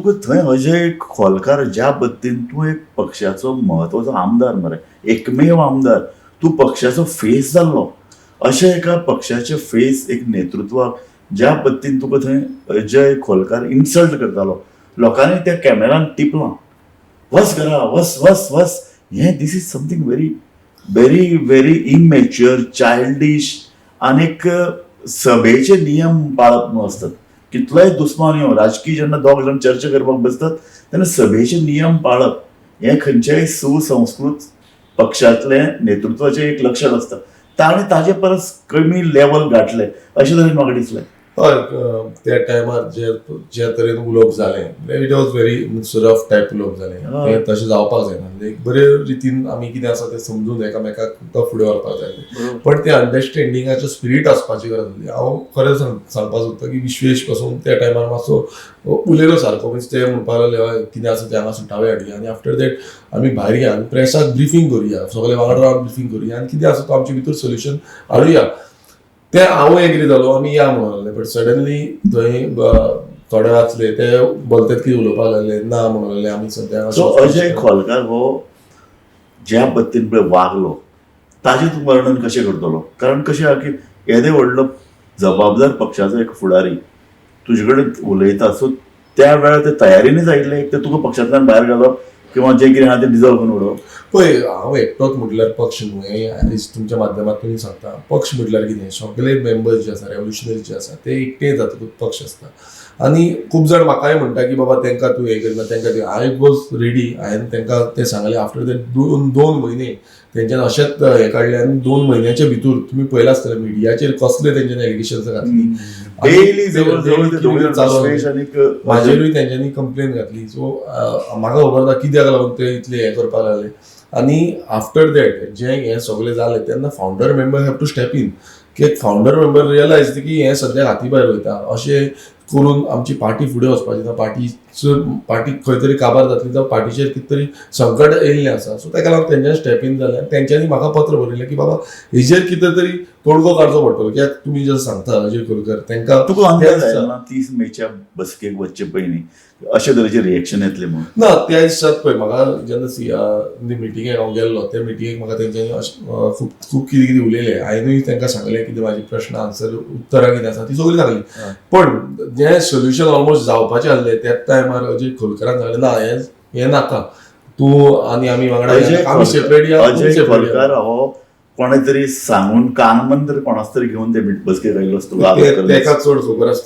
तुका थंय अजय खोलकार ज्या पद्दतीन, तूं एक पक्षाचो म्हत्वाचो आमदार मरे, एकमेव आमदार, तूं पक्षाचो फेस जाल्लो, अशें एका पक्षाचे फेस, एक नेतृत्वाक ज्या पद्दतीन तुका थंय अजय खोलकार इन्सल्ट करतालो, लोकांनी त्या कॅमेरान टिपलां, वच घरा, वच वच वच. हें this is something very very very immature, childish. आनीक सभेचे नियम पाळप म्हणून आसतात. कितलोय दुस्मान येवं, राजकीय जेन्ना दोग जाण चर्चा करपाक बसतात तेन्ना सभेचे नियम पाळप हें खंयच्याय सुसंस्कृत पक्षांतलें नेतृत्वाचें एक लक्षण आसता. ताणें ताजे परस कमी लेवल गांठलें अशें तरेन म्हाका दिसलें. हय, त्या टायमार जे ज्या तरेन उलोवप जालें, it was very rough type उलोवप जालें. तें तशें जावपाक जायना. एक बरे रितीन आमी कितें आसा तें समजून एकामेकाक फुडें व्हरपाक जाय, पण ते अंडरस्टँडिंगाचो स्पिरीट आसपाची गरज आसली. हांव खरें सांगपाक सोदता की विश्वेश पासून त्या टायमार मातसो उलयलो सारको. मिन्स ते म्हणपाक लागले, हय, कितें आसा तें हांगा सुटावे हाडया आनी आफ्टर that आमी भायर या आनी प्रेसाक ब्रिफींग करुया, सगळे वांगडा रावन ब्रिफींग करुया आनी कितें आसा तो आमचे भितर सोल्युशन हाडुया. ते हांव एग्री जालो, आमी या म्हणून लागले. बट सडनली थंय थोडे वाचले, ते भलतेच कितें उलोवपाक लागले, ना म्हणून लागले, आमी सद्या सो अजय खोलकार हो ज्या पद्दतीन पळय वागलो, ताजें तूं वर्णन कशें करतलो? कारण कशें आहा की येदे व्हडलो जबाबदार पक्षाचो एक फुडारी तुजे कडेन उलयता, सो त्या वेळार ते तयारीनच आयिल्ले, एक तर तुका पक्षांतल्यान भायर घालप किंवा जें कितें आहा तें डिजॉल्व करून उडोवप. पळय, हांव एकटोच म्हटल्यार पक्ष न्हू. हें आयज तुमच्या माध्यमांतून सांगता. पक्ष म्हटल्यार कितें? सगळे मेंबर्स जे आसा, रेव्होल्युशनरी जे आसा, ते एकटे जातकूच पक्ष आसता. आनी खूब जाण म्हाकाय म्हणटा की बाबा, तांकां तूं हें करना, तांकां तूं. I was ready. हांवें तांकां तें सांगलें. आफ्टर that 2 2 म्हयने तेंच्यान अशेंच हें काडलें आनी 2 म्हयन्याच्या भितर तुमी पळयलां आसतलें मिडियाचेर कसले तेंच्यानी एलिगेशन्स घातली. डेली जवळ जवळ ते दोगूय जाण, चालू विश्वेश आनीक म्हाजेरूय तेंच्यांनी कंप्लेन घातली. सो म्हाका खबर ना कित्याक लागून ते इतले हें करपाक लागले. आनी आफ्टर that जें हें सगळें जालें तेन्ना founder member have to step in, की एक फावंडर मेंबर रियलायज की हें सद्याक हाती भायर वयता, अशें करून आमची पार्टी फुडें वचपाची ना, पार्टी खंय तरी काबार जातली जावं पार्टीचेर कितें तरी संकट येयल्लें आसा. सो ताका लागून तेंच्यांनी स्टेप इन जालें आनी तेंच्यांनी म्हाका पत्र बरयलें की बाबा, हेजेर कितें तरी तोडगो काडचो पडटलो, कित्याक तुमी जें सांगता अजय खोलकर तांकां तुका अंदाज तेच आयलो ना 30 मेच्या बसकेक वचचे पयलीं अशे तरेचे रिएक्शन येतलें म्हणून? ना, त्या दिसात पळय, म्हाका जेन्ना सी मिटिंगेक हांव गेल्लो, त्या मिटिंगेक म्हाका तेंच्यांनी अशें खूब खूब कितें कितें उलयलें. हांवेनूय तांकां सांगलें कितें म्हाजी प्रश्न आन्सर उत्तरां कितें आसा ती सगळीं सांगली. पण जें सोल्युशन ऑलमोस्ट जावपाचें आहलें, त्याच टायमार अजय खोलकरान सांगलें, ना, हें हें नाका, तूं आनी आमी वांगडा अजय या, आमी सेपरेट या, तुमी अजय separate या. खोलकार हो कोणे तरी सांगून, कानमंत्र कोणाच तरी घेवन ते बसकेक आयिल्लो आसतो. तेका चड खबर आसतलें.